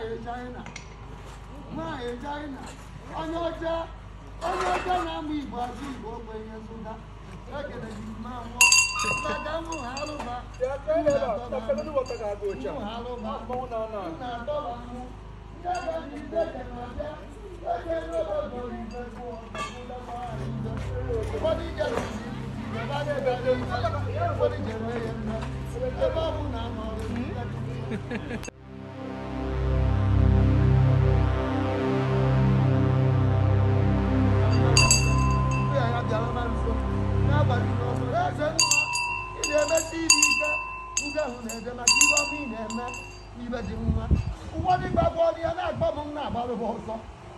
Nwaanyị China, nwaanyị China, onye ọcha, onye ọcha na-amụ Igbo asụ Igbo ogbenye zụta. Ekele gị ma nwụọ. Maka mụ ha alụba. Mụ ha alụba. Nna atọba mụ. Ndị ebe ndị ide kere abịa. Eke n'obodo ibe bụ ụfọdụ ijere ozi ụfọdụ jere ya nne. Ebe ọ bụ na anọrụ.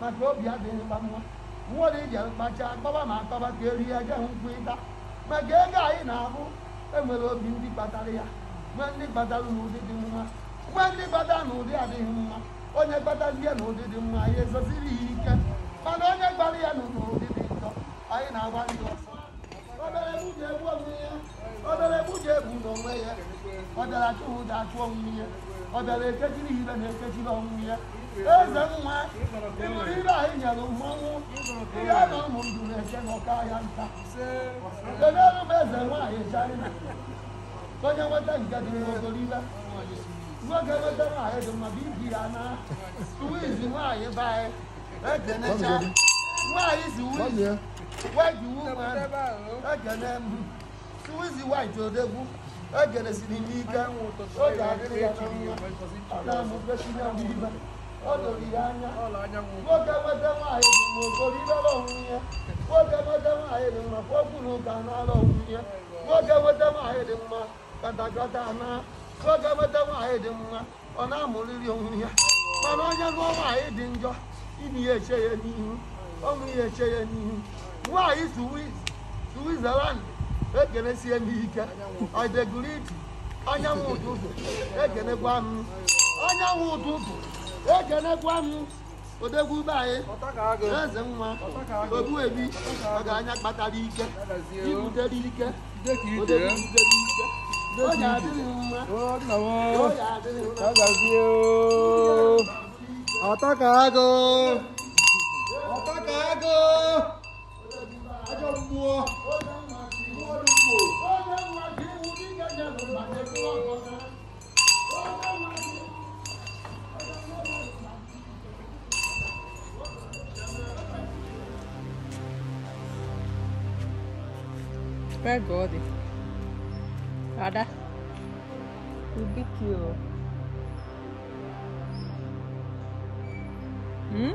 Maka obi adịghị mkpa mma nwere iji kpacha akpọba ma akpọba ka eri ya je nkwụ ịta maka ego anyị na-abụ enwere obi ndị kpatara ya nwee ndị kpatara n'ụdị dị mma nwee ndị kpatara n'ụdị adịghị mma onye kpatazie n'ụdị dị mma anyị ezoziri ya ike mana onye gbara ya n'ụdị dị njọ anyị na-agbalị ya ọsọ. Obere egbu egbu onwe ya, obere egbu ji egbu n'onwe ya, ọ bịara achụ ụja achụ onwe ya, ọ bịara ekechiri ibe na-ekechiri onwe ya. Eze nwa, ịbụrụ ibe anyị nyere mmọnwụ, ihe na ụmụ ndụ na-eche n'ọka ya nta. Kedụ m eze nwaanyị China, onye nweta nke dị n'ogoro ibe, nwoke nweta nwaanyị dị mma bụ ibi ya na Suwizi nwaanyị be anyị, ekenecha nwaanyị Suwizi. White woman, ekene m Suwizi white odegwu, ekenesiri m ike, oge adịrị ya na mma, ọ na-amụkwesịrị ya ibe, ọ doro ya anya. Nwoke nweta nwaanyị dị mma okoro ibere onwe ya, nwoke nweta nwaanyị dị mma okwu na ụka n'ala onwe ya, nwoke nweta nwaanyị dị mma katakata na, nwoke nweta nwaanyị dị mma ọ na-amụrịrị onwe ya. Mana onye nụọ nwaanyị dị njọ, imi ya eche ya n'ihu, ọnwụ ya eche ya n'ihu. Nwaanyị Switzerland ekenesie m ike, ọdeguriti anyanwụ ụtụtụ ekenekwa m, anyanwụ ụtụtụ ekenekwa m, odegwu be anyị, eze nwa ogbuebi, ọgaranya kpatara ike, ibutere ike, odegwu butere ike, oge adịghị mma, oge adịghị mma. Ọtaka agụ, ọtaka agụ, ajọ mmụọ, mmụọ dị mgbo. Where God is. Ada, we beat you. Hmm?